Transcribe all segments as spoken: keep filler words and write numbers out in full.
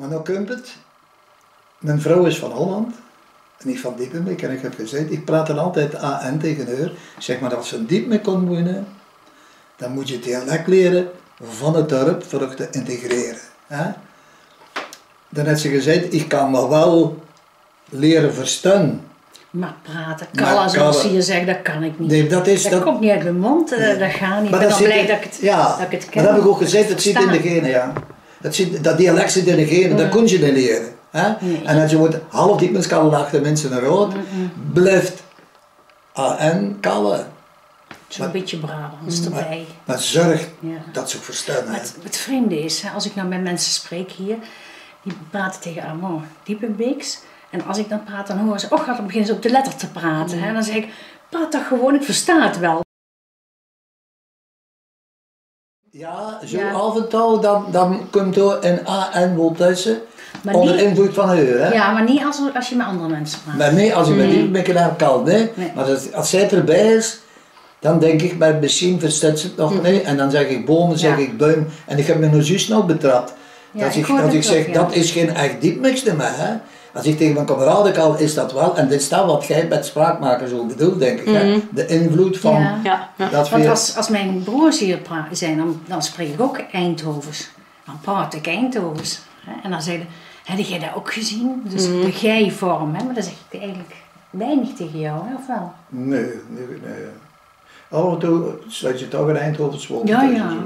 Mer noe kump 't. Mien vrouw is van Holland en ich van Diepenbeek. En ich höb gezag, ich praot dan altied A N taenge häör. Ich zèk: "Mer es se in Diepenbeek kóns woeëne, dan mós se 't dialek liere van 't dörp veur dich te integrere." Hè? Dan haet ze gezag: "Ich kan 't waal liere verstaon." Mer praote, mer kalle, zoewie ze hie zègke, det kan ich neet. Nae, det is, det kump neet oet mien móndj, eh, det geit neet. Mer ich bön dan blie det ich 't, ja, det ich 't kin. Mer det höb ich ouch gezag, det zit in de gene, ja. Det zit, det dialek zit in de gene, det kóns se neet liere, hè? Nae. En es se mós half Diepenbeeks kalle, lache de minse neet oet, blief A N kalle. Zoe'n bietje Brabants d'rbie. Mer zörg det ze 't verstaon, hè. Mer 't, 't vreemde is, hè, es ich noe mit minse spraek hie, die praote taenge allemaol Diepenbeeks. En es ich dan praot, dan huuere ze, och, dan beginne ze op de letter te praote, hè. Dan zèk ich: "Praot toch gewoon, ich verstaon 't waal." Ja, zoe aaf en toe, dan, dan kump d'r 'n A N waal tösse. Ónger invlood van häör, hè? Ja, mer neet es, es se mit anger minse praots. Mer nae, es ich mit die, mit die kalle, nae. Mer es, es zie d'rbie is, dan dink ich: "Mer mesjien versteit ze 't nog neet." En dan zèk ich boom, zèk ich buim. En ich höb mich noe zjuus nog betrap det ich, det ich zèk: "Det is gein ech Diepenbeeks mieë, hè." Es ich taenge mien kamerade kal, is det waal. En dit is dan waat geer mit spraokmake zoe bedoelt, dink ich, hè? De invlood van... Ja. Want es, es mien broers hie pra-, zeen, dan, dan spraek ich ouch Eindhoves. Dan praot ich Eindhoves, hè. En dan zègke ze: "Höb geer det ouch gezeen?" Dus de gej-vorm, hè. Mer det zèk ich eigelik weinig taenge dich, hè, of waal? Nae, nae, nae. Aaf en toe steit se toch in Eindhoves waal. Ja, ja.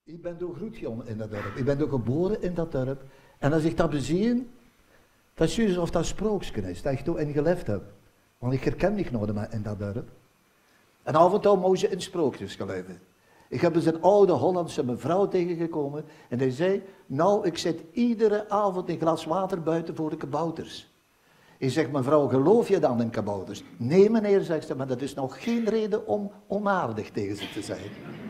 Ich bön dao groeët gewore in det dörp. Ich bön dao gebore in det dörp. En es ich det bezeen, det is zjuus of det 'n sprookske is, det ich dao-in gelaef höb. Want ich herken mich noe neet mieë in det dörp. En aaf en toe mós se in sprookskes gelaeve. Ich höb ins 'n aw Hollandse mevrouw taengegekómme en die zag: "Nou, ik zet iedere avond een glas water buiten voor de kabouters." Ich zèk: "Mevrouw, geluif geer dan in kabouters?" "Nae, meneer," zaet ze, "mer det is nog gein raeje óm onaardig taenge ze te zeen."